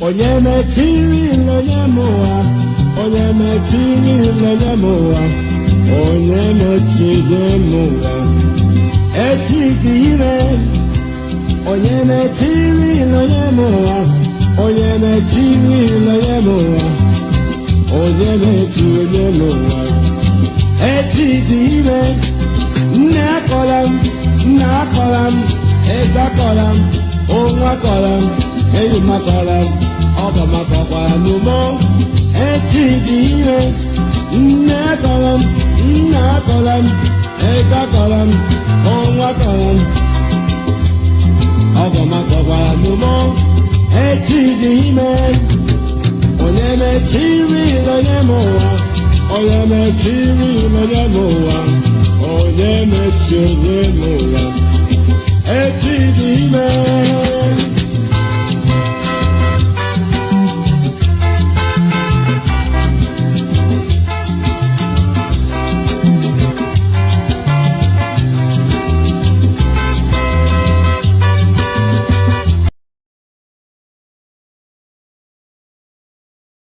Onye mechiri onye m ụwa, onye mechiri onye m ụwa, onye mechiri m ụwa. Echi dị ime. Onye mechiri onye m ụwa, onye mechiri onye m ụwa, onye mechiri onye m ụwa. Echi dị ime. Nne akọla m, nna akọla m, ego akọla m, onwe akọla m, enyi m akọla m, ọgọ m akọkwara n'ụmụ. Echi dị ime. Nne akọla m, nna akọla m, ego akọla m, onwe akọla m, ọgọ m akọkwara n'ụmụ. Echi dị ime. Onye mechiri onye m ụwa, onye mechiri onye m ụwa, onye mechi onye m ụwa. Echi dị ime.